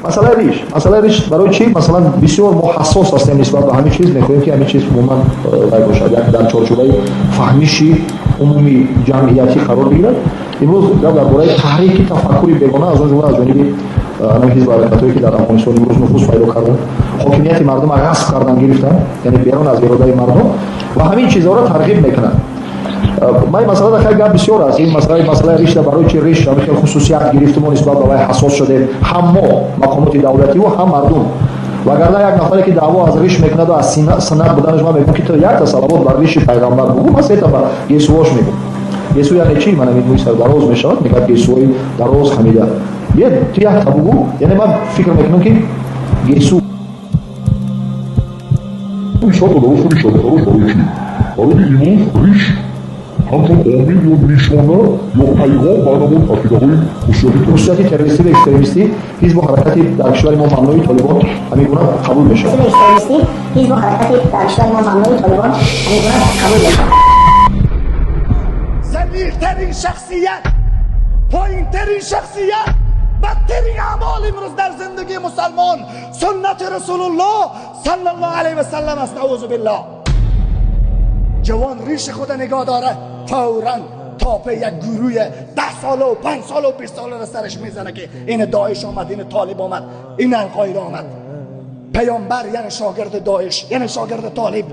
Масъалаи риш, масъалаи риш барои чӣ? Масалан, бисёр мо ҳассос ҳастем нисбат ба ҳамин чиз, мехоҳем, ки ҳамин чиз умуман вай бошад, як дар чорчӯбаи фаҳмиши умумии ҷамъиятӣ қарор бигирад. Имрӯз гап дар бораи таҳрики тафаккури бегона, аз он ҷумла аз ҷониби ҳамин ҳизбу ҳаракатҳое, ки дар Афғонистон имрӯз нуфуз пайдо карданд, ҳокимияти мардумро ғасб кардан гирифтанд, яъне берун аз иродаи мардум, ва ҳамин чизҳоро тарғиб мекунанд. Ман ин масъала хеле гап бисёр аст. Ин масъалаи ришда, барои чи риш ҳамин хел хусусият гирифту мо нисбат ба вай ҳассос шудем, ҳам мо, мақомоти давлативу, ҳам мардум. Вагарна як нафаре, ки даъво аз риш мекунаду аз суннат буданаш, ман мегӯям, ки ту якта салавот бар риши пайғамбар бугӯ, ман сета ба гесувош мегӯм. Гесу яъне чӣ? Ман ҳамин мӯи сар дароз мешавад, мегӯяд гесувои дароз хамида. Бия, ту якта бугӯ. Яъне ман фикр мекунам, ки гесу Барои чӣ? Барои имрӯз риш ҳамчун омил ё нишона ё пайғом ба ҳамон ақидаҳои хусусияти террористӣ ва экстремистӣ ҳизбу ҳаракати дар кишвари мо мамнӯи Толибон ҳамин гуна қабул мешавад. Экстремистӣ, ҳизбу ҳаракати дар кишвари мо мамнӯи Толибон ҳамин гуна қабул мешавад. Залилтарин шахсият, поинтарин шахсият, бадтарин аъмол имрӯз дар зиндагии мусалмон суннати Расулуллоҳ саллаллоҳу алайҳи васаллам аст. Наузу биллоҳ. Ҷавон риши худа нигоҳ дора, фавран топе як гурӯҳи 10 солаву 5 солаву 20 соларо сараш мезана, ки ин Доиш омад, ин Толиб омад, ин Алқоида омад. Паёмбар яъне шогирди Доиш, яъне шогирди Толиб.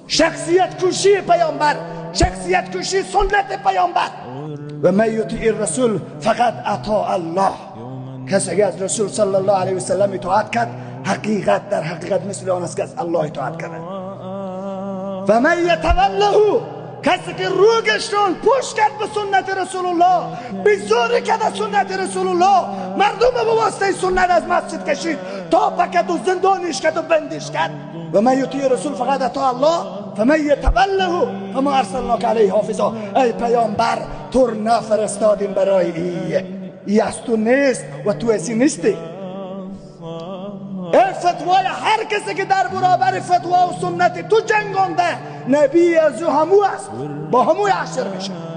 Шахсият кушии паёмбар, шахсият кушии суннати паёмбар. Ва ман ютиъи расул фақад атоа Аллоҳ. Касе ки аз Расул саллаллоҳу алайҳи васаллам итоат кард, ҳақиқат дар ҳақиқат мисли он аст, ки аз Аллоҳ итоат карда. Ва ман ятаваллаҳу, касе ки рӯ гаштон пушт кард ба суннати Расулуллоҳ, безорӣ кард аз суннати Расулуллоҳ, мардума ба воситаи суннат аз масҷид кашид, то пакаду зиндониш карду бандиш кард. Ва ман ютиъи расул фақад атоа Аллоҳ фаман ятаваллаҳу фама арсалнока алайҳи ҳофизо. Эй паёмбар, тур нафиристодем барои ӣ аз ту нест ва ту аз нестӣ. Эй фатвои ҳар касе, ки дар баробари фатвову суннати ту ҷангонда, набӣ аз ӯ ҳамӯ аст, бо ҳамӯ ҳашр мешавад.